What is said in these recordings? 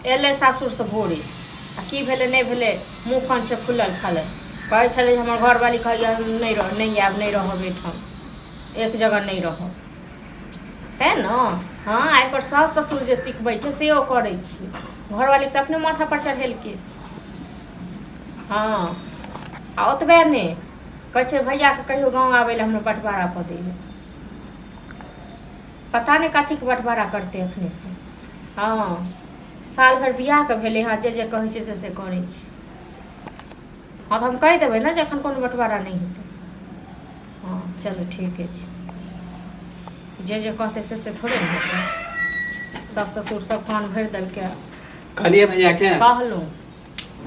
एलै सासुरसँ भोरे आ की भेलै नहि भेलै मुँह कान छै फुलल फालल। कहै छलै जे हमर घरवाली कहैए हम नहि रह नहि आयब, नहि रहब एहिठाम, एक जगह नहि रहब। तेँ ने हँ, आ एकर साउस ससुर जे सिखबै छै से ओ करै छी। घरवालीके तऽ अपने माथापर चढ़ेलकै। हँ, आ ओतबे नहि, कहै छै भैयाके कहियो गाँव आबै लए, हमरा बँटवारा कऽ दै लए। पता नहि कथीके बँटवारा करतै एखनेसँ। हँ, साल भरि बियाहके भेलै हँ, जे जे कहै छै से से करै छै। हँ, तऽ हम कहि देबै ने जे एखन कोनो बँटवारा नहि हेतै। हँ, चलू ठीके छै। जे जे कहतै से से थोड़े ने हेतै। सास ससुर सब कान भरि देलकै। कहलियै भैया के? कहलहुँ,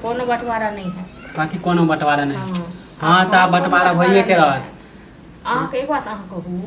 कोनो बँटवारा नहि हैत। कथी कोनो बँटवारा नहि? हँ। हँ, तऽ आब कोनो बँटवारा भइए के नहि रहत। हैत। अहाँके एक बात अहाँ कहू,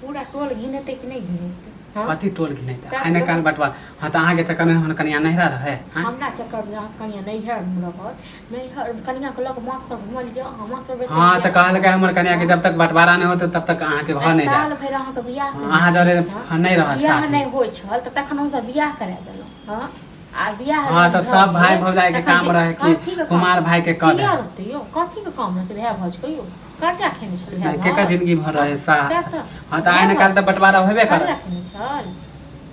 पूरा टोल घिनेतै कि नहि घिनेतै? हँ? कथी टोल घिनेतै? सएह आइ ने तऽ काल्हि कहै। बँटवारा। हँ, तऽ अहाँके चक्करमे हमर कनिया नहिरा रहै? आँय? हमरा चक्करमे अहाँके कनिया नैहर रहत? नैहर कनियाके लऽ कऽ माथ पर घुमल जाउ, अहाँ माथ पर बैसल। हँ, तऽ कहलकै हमर कनिया कि जब तक बँटवारा नहि होतै तब तक अहाँके घर नहि साल जायब। भरि अहाँके बियाह अहाँ जरे नहि रहत बियाह साथमे। नहि होइ छल तऽ तखन हमसभ बियाह करा देलहुँ। हँ, आ बियाह हँ, तऽ जहन सब भऽ भाय गेल भौजाइके तखन काम जे रहै कि कथीके काम कुमार भायके कऽ किया दे। रहतै यौ? कथीके काम रहतै भाय भाउज कहियो? कर्जा खेने छल भाय नहि केकर भाउज? जिंदगी भर हँ, रहे सएह साथ। तऽ। हँ, तऽ भाय आइ ने भाउज काल्हि तऽ बँटवारा होबे कर्जा करत। खेने छल?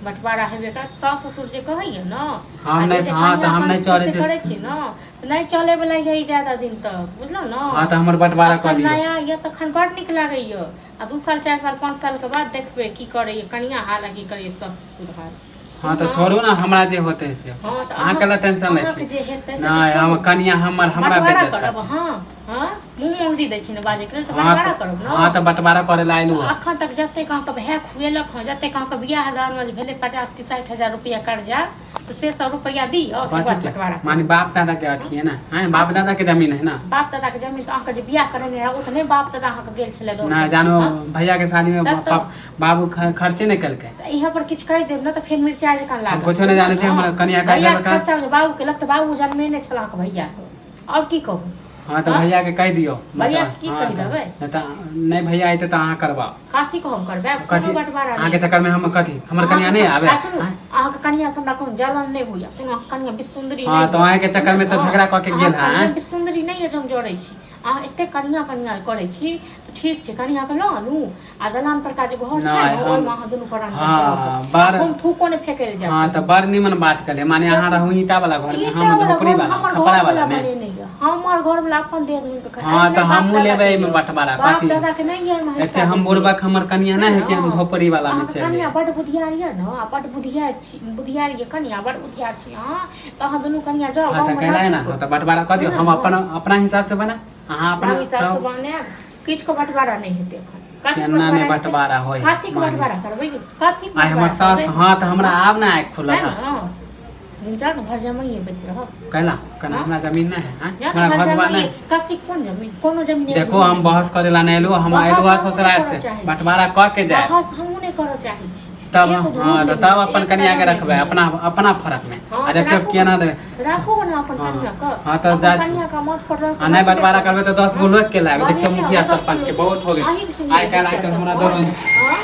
बँटवारा हेबे करत। सास ससुर जे कहैया ने हम आ जे नहि जे हँ, तऽ कनिया हम अपन नहि से चढ़ै से छी। करै छी ने, तऽ नहि चलैवला यऽ ई ज्यादा दिन तक, बुझलहुँ ने? हँ, तऽ हमर बँटवारा कऽ अखन दियौ। नया यऽ तखन बड़ नीक लागैया, आ 2 साल 4 साल 5 सालके बाद देखबै की करैया कनिया हाल आ की करैया सास ससुर हाल। हँ, तऽ बुझलहुँ? छोड़ू ने, हमरा जे होतै से। हँ, तऽ अहाँ कला टेंशन लै अहाँके छी? जे हेतै से तऽ नहि, हम छोड़ू। कनिया हमर हमरा बँटवारा बेइज्जत करब? करतै? हँ हँ, मुँह औंगरी दै छी ने बाजैके लेल, तऽ हँ, बँटवारा तऽ करब ने? हँ, तऽ बँटवारा करै लए तऽ अयलहुँ हँ। अखन तक जतेक अहाँके भाय खुएलक हँ, जतेक अहाँके बियाह दानमे जे भेलै 50 कि 60 हजार रुपैआ कर्जा, तऽ से सब रुपैआ दियौ, तकर बाद कथी के? बँटवारा माने करब। बाप दादा के हँ? अथी है ने? आँय, बाप कथी दादा के जमीन है ने। बाप दादाके जमीन? तऽ अहाँके जे बियाह करेने रहए ओ तऽ नहि बाप दादा अहाँके गेल छलै दऽ नहि कऽ? जानो। हँ, भैया के शादी में सएह तऽ। बाबू खर्चे नहि केलकै। तऽ इएह पर किछु कहि देब ने तऽ फेर मिरचाइ जकाँ हम लागत, कुछो नहि बुझलहुँ जानै छी। ने? हमर कनिया कहि भैयाके देलक। खर्चा जे बाबू केलक तऽ बाबू जनमेने छल अहाँके भैयाके, आओर की कहू? हँ, तऽ हँ, भैया के कहि दियौ। भैयाके की हँ, कहि तऽ देबै? नहि तऽ नहि भैया अयतै तऽ अहाँ करबाउ। कथी के हम करबै? कोनो कथी बँटवारा नहि अहाँके हेतै। चक्करमे हम कथी हमर कनिया अहाँके नहि आबै? आ सुनू, आँय? अहाँके कनिया से हमरा कोनो जलन नहि होइया। कोनो अहाँके कनिया विसुन्दरी हँ, नहि तऽ यऽ, अहाँके चक्करमे बुझलहुँ तऽ ने? झगड़ा कऽ के गेल अहाँके हँ। कनिया आँय? विसुन्दरी नहि यऽ जे हम जरै छी। अहाँ एते कनिया कनिया करै छी तऽ ठीक छै, कनिया के लऽ आनू आ दलान परका जे घर छै नहि ने, हम ओहिमे अहाँ दुनू प्राणी जाके रहब। हँ, आ बड़ हम थूको नहि फेकै लए जायब हँ, तऽ कहियो। बड़ निमन बात कहलियै। माने अहाँ कथी रहू ईंटा वाला घर मे, ईंटा हम वाला झोपड़ी घर वाला हमर खपड़ा घर वाला वाला मे। बनेने यऽ। हमर घर वाला अपन देह धुनि कऽ हँ, एहिमे तऽ नहि बाप हमहूँ दादा लेबै के एहिमे यऽ, बँटवारा। बाप कथी दादा के नहि यऽ एहिमे एते हिस्सा हम दैके। बुड़बक हमर कनिया है नहि ने? है कि हम झोपड़ी वाला मे अहाँके चलि कनिया जइयै। बड्ड बुधियार यऽ ने, आ बड्ड बुधियार छी, बुधियार यऽ कनिया, बड्ड बुधियार छी अहाँ, तऽ अहाँ दुनू कनिया जाउ हँ, तऽ गाँवमे कैला है नाचू ने। गऽ। हँ, तऽ बँटवारा कऽ दियौ। बुझलहुँ हम ने? अपन अपना हिसाबसँ बना, अहाँ अपना हम हिसाबसँ तब बनायब? किछुके बँटवारा नहि हेतै एखन। कथीके केना नहि बँटवारा हेतै? बँटवारा होइ है? कथीके माने बँटवारा करबै यौ? कथीके आइ हमर बँटवारा सास करबै? हँ, तऽ हमरा हँ, आब ने आँखि खुलल है हँ। ने? जाउ ने, घर जमाइए बैस रहब। कैला केना? हँ, हमरा जमीन नहि है? आँय? जाउ ने हमरा घर घर दुआर जमाइए। नहि? कथी कोन जमीन? कोनो जमीन एक देखो, धूर हम नहि। बहस करे ला नहि एलहुँ। हम एलहुँ बहस हँ हमहूँ नहि ससुराल करऽ से चाहै छी। बँटवारा कऽ के जायब। बहस हमहूँ नहि करऽ चाहै छी। तब एक धूर हँ, नहि तऽ तब मिलत, अपन एक कनिया के कदम नहि रखबै मिलत। अपना अपना फरक मे। हँ, आ तऽ देखियौ राखू केना ने, दे। राखू ने अपन हँ कनिया के। हँ, तऽ अपन जा छी। कनिया के माथ पर रह आ के नहि नचबे बँटवारा करू। करबै तऽ 10 गो हँ, लोक के लायब। देखियौ बनेने मुखिया आबै 10 सरपंच के लोक बहुत हो गेल। अहींके आइ चिन्हैए काल्हि आइ मुखिया काल्हि हमरा सरपंच? दौड़ल। हँ।